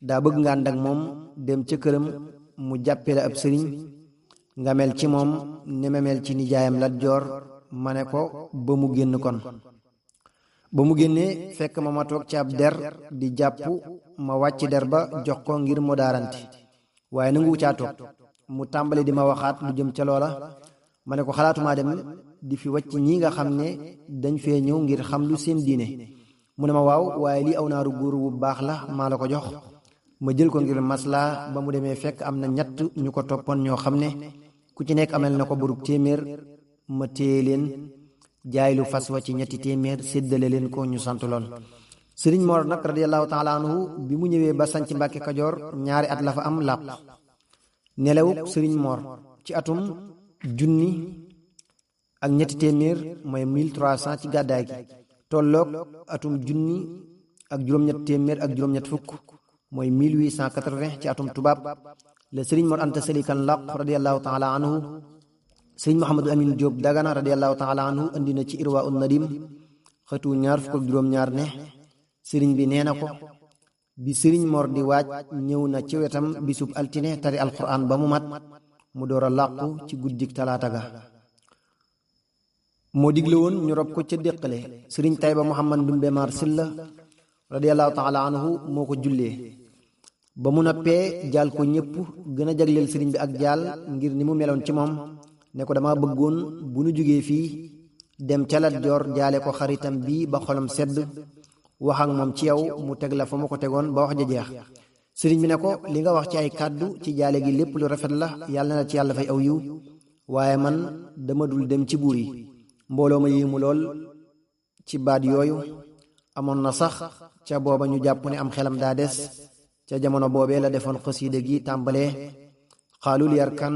daa bëgg nga ànd ak moom dem ca këram mu jàppe la ab sëriñ nga mel ci moom ni ma mel ci nijaayam Lat Joor ma ne ko ba mu génn kon ba mu génnee fekk ma toog ci ab der di jàpp ma wàcc der ba jox ko ngir mu daaranti waaye nangu caa toog mu tàmbali di ma waxaat lu jëm ca loola ma ne ko xalaatumaa dem di fi wàcc ñi nga xam ne dañ fee ñëw ngir xam lu seen diine mu ne ma waaw waaye lii aw naaru góor bu baax la maa la ko jox ma jël ko ngir maslaa ba mu demee fekk am na ñett ñu ko toppoon ñoo xam ne ku ci nekk amel na ko borub téeméer ma téye leen jaay lu fas wa ci ñetti téeméer séddale leen ko ñu sant lool sëriñ Mor nag radiyallahu taala anhu bi mu ñëwee ba sanc Mbàkke Kajoor 2 at la fa am làpp nelawuk sëriñ Mor ci atum junni ak ñetti téeméer mooy 1300 ci gàddaay gi tolloog atum junni ak juróom-ñett téeméer ak juróom-ñett fukk mooy 1880 ci atum tubaab la sëriñ Mor Anta Sali Kan làq radiyallahu taala anhu sëriñ Mouhamadou Amine Diop Dagana radiyallahu taala anhu andi na ci Irwa un Nadim xëtu 2 ne sëriñ bi nee na ko bi sëriñ Mor di waaj ñëw na ci wetam bisub altine tari alquran ba mu mat mu door a làqu ci guddik talaata ga moo digle woon ñu rob ko ca déqale sëriñ Tayba Muhammad Ndumbe Mar Silla radiyallahu taala anhu moo ko jullee ba mu noppee jaal ko ñëpp gën a jagleel sëriñ bi ak jaal ngir ni mu meloon ci moom ne ko dama bëggoon bu nu jógee fii dem ca Lat Joor jaale ko xaritam bii ba xolam sedd wax ak moom ci yow mu teg la fa mu ko tegoon ba wax ja jeex sëriñ bi ne ko li nga wax ci ay kàddu ci jaale gi lépp lu rafet la yàlla na ci yàlla fay aw yiw waaye man dama dul dem ci buur yi mbooloo ma yéemu lool ci baat yooyu amoon na sax ca booba ñu jàpp ne am xelam daa des ca jamono boobee la defoon xasiida gi tàmbalee xaalul yarkan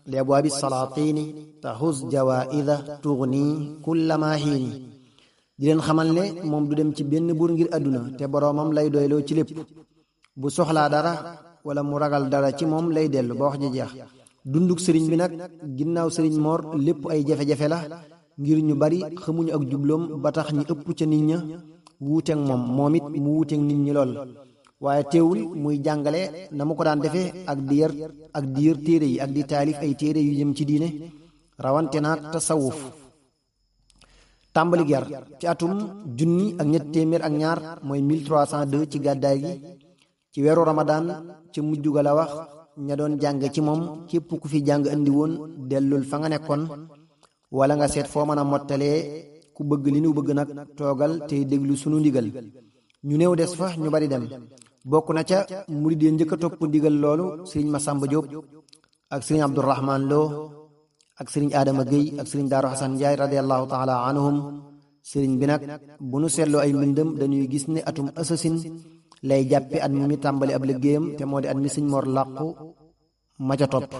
li abwaabi salaatini taxus jawaida tugni kulla ma xiini di leen xamal ne moom du dem ci benn buur ngir àdduna te boroomam lay doyloo ci lépp bu soxlaa dara wala mu ragal dara ci moom lay dellu ba wax ji jeex dunduk sëriñ bi nag ginnaaw sëriñ Mor lépp ay jafe-jafe la ngir ñu bari xamuñu ak jubloom ba tax ñi ëpp ca nit ña wuuteeg moom it mu wuuteeg nit ñi lool waaye teewul muy jàngale na mu ko daan defee ak di yër téere yi ak di taalif ay téere yu jëm ci diine rawante naag tasawuf tàmbali ger ci atum junni ak ñetti téeméer ak ñaar mooy 1302 ci gàddaay gi ci weeru ramadaan ca mujj ga la wax ña doon jàng ci moom képp ku fi jàng andi woon dellul fa nga nekkoon wala nga seet foo mën a mottalee ku bëgg li nu bëgg nag toogal tey déglu sunu ndigal ñu néew des fa ñu bari dem bokk na ca murid yi njëkk a topp ndigal loolu sëriñ Masamba Diop ak sëriñ Abdourahman Lo ak sëriñ Adama Gueye ak sëriñ Daaru Xasan Njaay radiyallahu taala anhum sëriñ bi nag bu nu seetloo ay mbindam dañuy gis ne atum asasin lay jàppe at mi tàmbali ab liggéeyam te moo di at mi sëñ Mor làqu ma ca topp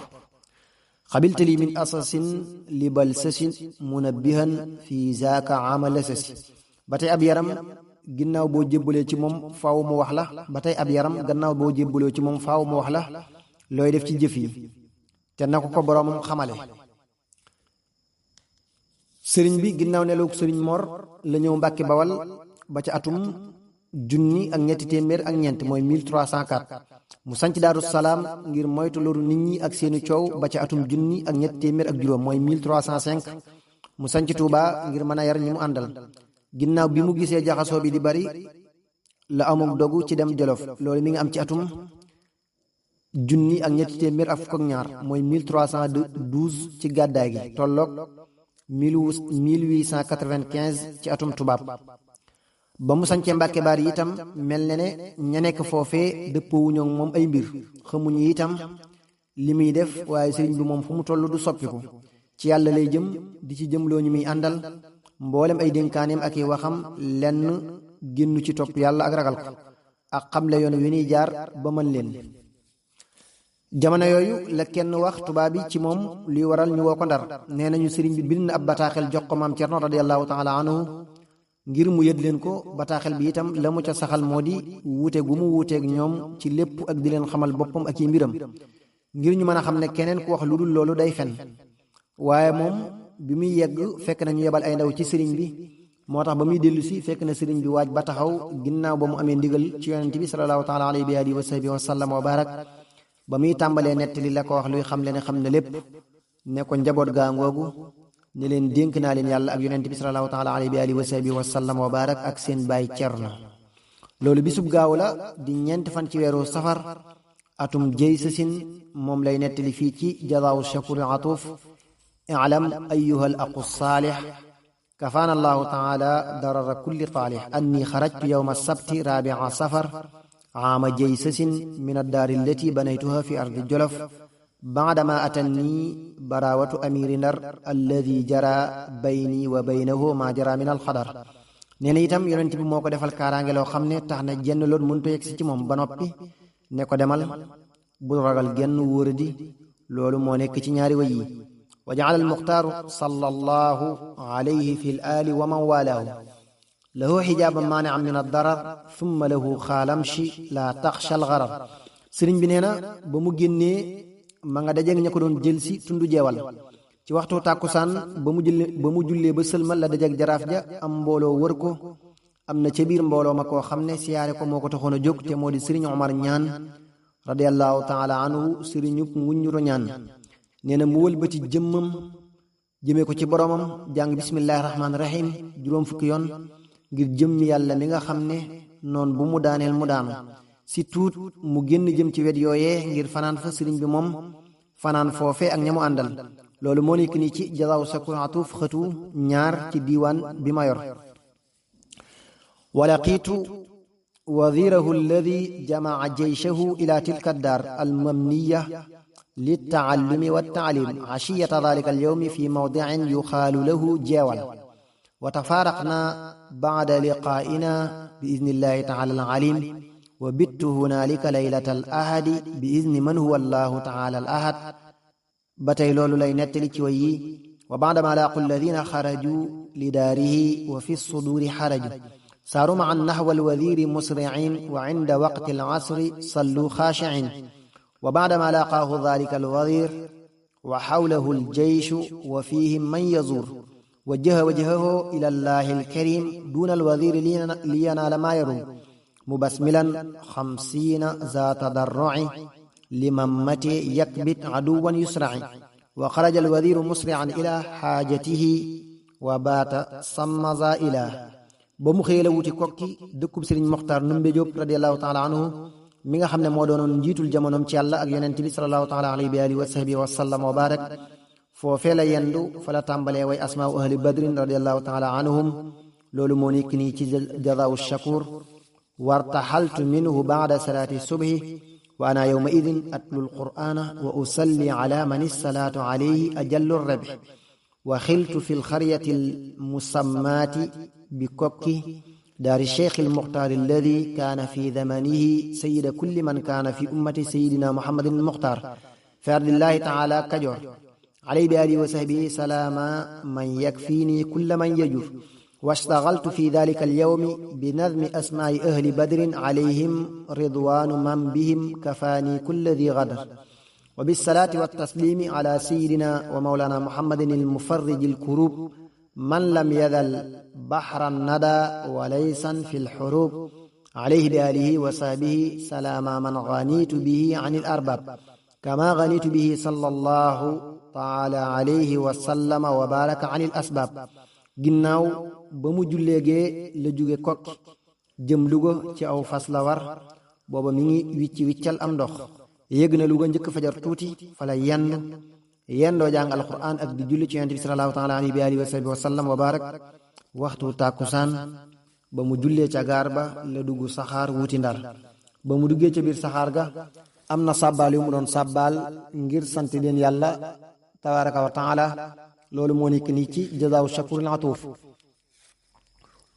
xabiltali min asasin li bal sasin munabbihan fi zaaka amala sasi ba tey ab yaram ginnaaw boo jébbalee ci moom faaw mu wax la ba tey ab yaram gannaaw boo jébbalee ci moom faaw mu wax la looy def ci jëf yi te na ko boroomam xamale sëriñ bi ginnaaw neloog sëriñ Mor la ñëw Mbàkke Bawal ba ca atum junni ak ñetti téeméer ak ñeent mooy 1304 mu sanc Daaru Salaam ngir moytu loru nit ñi ak seeni coow ba ca atum junni ak ñetti téeméer ak juróom mooy 1305 mu sanc Tuuba ngir mën a yar ñi mu àndal ginnaaw bi mu gisee jaxasoo bi di bari la amuk dogu ci dem Jolof loolu mi ngi am ci atum junni ak ñetti téeméer ak fukk ak ñaar mooy 1312 ci gàddaay gi tolloog 1895 ci atum tubaab ba mu sancee Mbàkke Baari itam mel ne ne ña nekk foofee dëppoowuñu ak moom ay mbir xamuñu itam li muy def waaye sëriñ bi moom fu mu toll du soppiku ci yàlla lay jëm di ci jëmloo ñu muy àndal mboolem ay dénkaaneem ak i waxam lenn génnu ci topp yàlla ak ragal ko ak xamle yoon wi ñuy jaar ba mën leen jamono yooyu la kenn wax tubaab bi ci moom luy waral ñu woo ko Ndar nee nañu sëriñ bi bind na ab bataaxel jox ko maam Cerno radiyallahu taala anhu ngir mu yët leen ko bataaxel bi itam la mu ca saxal moo di wuute gu mu wuuteeg ñoom ci lépp ak di leen xamal boppam ak i mbiram ngir ñu mën a xam ne keneen ku wax lu dul loolu day fen waaye moom bi muy yegg fekk nañu yebal ay ndaw ci sëriñ bi moo tax ba muy dellu si fekk na sëriñ bi waaj ba taxaw ginnaaw ba mu amee ndigal ci yonent bi sallallahu taala alayhi bi alihi wa sahbihi wa sallam wa barak ba muy tàmbalee nettali la ko wax luy xam le ne xam ne lépp ne ko njaboot gaa ngoogu ne leen dénk naa leen yàlla ak yonent bi sallallahu taala alayhi bi alihi wa sahbihi wa sallam wa barak ak seen baay Cerno. loolu bisub gaaw la di ñeenti fan ci weeru safar atum jëy sasin moom lay nettali fii ci jazaawu shakuri atuuf i'lam ayyuha al aqu saalih kafaana allahu taala darara kulli taalih anni xarajtu yowma sabti rabia safar aama jëy sasin min addaari allati banaytuha fi ardi jolof baadama atanni barawatu amiri ndar alladi jara bayni wa baynahu ma jara min alxadar. nee na itam yonent bi moo ko defal kaaraange loo xam ne tax na jenn loon mënut a yegsi ci moom ba noppi ne ko demal bul ragal genn wóoradi. loolu moo nekk ci ñaari way yi wa jaala almuxtaaru sallallahu alayhi fi l aali wa man walaahu lahu xijaaban maanian min addarar thumma lahu xaalamshi la taxsha algarar. sëriñ bi nee na ba mu génnee ma nga dajeeg ña ko doon jël si tundu jeewal ci waxtu tàkkusaan ba mu jullee ba sëlmal la dajeeg jaraaf ja am mbooloo wër ko. am na ca biir mbooloo ma koo xam ne siyaare ko moo ko taxoon a jóg te moo di sëriñ Omar ñaan radiallahu taala anhu sëriñub nguññuro ñaan. nee na mu wëlbati jëmmam jëmee ko ci boromam jàng bismillahi rahmaani rahim juróom fukki yoon ngir jëmm yàlla mi nga xam ne noon bu mu daaneel mu daanu. si tuut mu génn jëm ci wet yooyee ngir fanaan fa sëriñ bi moom fanaan foofe ak ñamu àndal. loolu moo nekk nii ci jazaaw shakur atuuf xëtu ñaar ci diiwaan bi ma yor. walaqiitu wadirahu alladi jamaa jeyshahu ila tilka addaar almamniya liltaallumi waltaalim ashiyata dalika alyawmi fi mawdicin yuxaalu lahu jeewal wa tafaaraqna bacda liqaa'ina biidni illahi taala alalim wa bittu hunaalika laylata al ahadi biidni man huwa allahu taala al ahad. ba tey loolu lay nettali ci way yi wa baadama laaqu alladina xaraju li daarihi wa fi suduuri xaraju saaru maa naxwa alwadiri musricin wa cinda waqti alcasri sallu xaashicin wa baadama laaqaahu dalika alwadir wa xawlahu aljeyshu wa fihim man yazuur wajjaha wajhahu ila allahi alkarim duna alwadiri liyanaala maa yarum mubasmilan xamsiina za tadarruci limammati yakbit aduwan yusraci wa xaraja alwadiru musrican ila xaajatihi wa baata samma zaila. ba mu xëyee la wuti kokki dëkkub sëriñ Moxtaar Numbe Jóob radiallahu taala anhu mi nga xam ne moo doonoon njiitul jamonoom ci yàlla ak yonent bi salallahu taala alayhi bi alihi wa sahbihi wa sallam wa barak. foofee la yendu fa la tàmbalee way asmaau ahli badrin radiallahu taala anhum. loolu moo nekk nii ci jazaawu shakur. wartaxaltu minhu baada salaati subhi wa ana yowma idin atlu alqur'ana wa usalli ala manissalaatu alayhi ajallu rabh wa xiltu fi lxaryati almusammaati bi kokki daari cheikh almuxtaar alladi kaana fi zamanihi sayida kulli man kaana fi ummati sayidina muhammadin almuxtaar fi ardillahi taala kajoor alayhi bi alihi wa sahbihi salaama man yakfiini kulla man yajur. واشتغلت في ذلك اليوم بنظم أسماء أهل بدر عليهم رضوان من بهم كفاني كل ذي غدر وبالصلاة والتسليم على سيدنا ومولانا محمد المفرج الكروب من لم يذل بحر الندى وليسا في الحروب عليه بآله وصحبه سلام من غنيت به عن الأرباب كما غنيت به صلى الله تعالى عليه وسلم وبارك عن الأسباب. ginnaaw ba mu julleegee la jóge kokki jëm Luga ci aw fas la war booba mi ngi wiccal am ndox yëg na Luga njëkk fajar tuuti fa la yendoo jàng alquran ak di julli ci yonent bi sallallahu taala alayhi bi alihi wa sahbihi wa sallam wa barak. waxtu tàkkusaan ba mu jullee ca gaar ba la dugg saxaar wuti Ndar. ba mu duggee ca biir saxaar ga am na sàbbaal yu mu doon sàbbaal ngir sant leen yàlla tabaraka wa taala. loolu moo nekk nii ci jazaaw shakuril atuuf.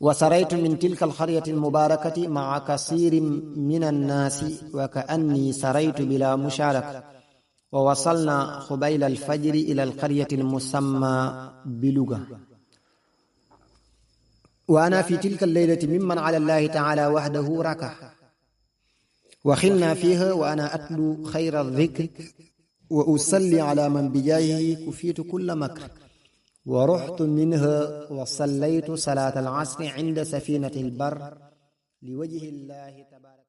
wa saraytu min tilka alxaryati almubarakati maa kasirin min annaasi wa ka anni saraytu bila musharaka wa wasalna xubayla alfajri ila alqaryati almusamma biluga wa ana fi tilka alleylati mimman ala allahi taala wahdahu raka wa xilna fiha wa ana atlu xayra aldikr wa usalli ala man bijaahihi kufiitu kulla makr wa ruxtu minha wa sallaytu salaata al asri inda safinati al bar li wajhi llahi tabaraka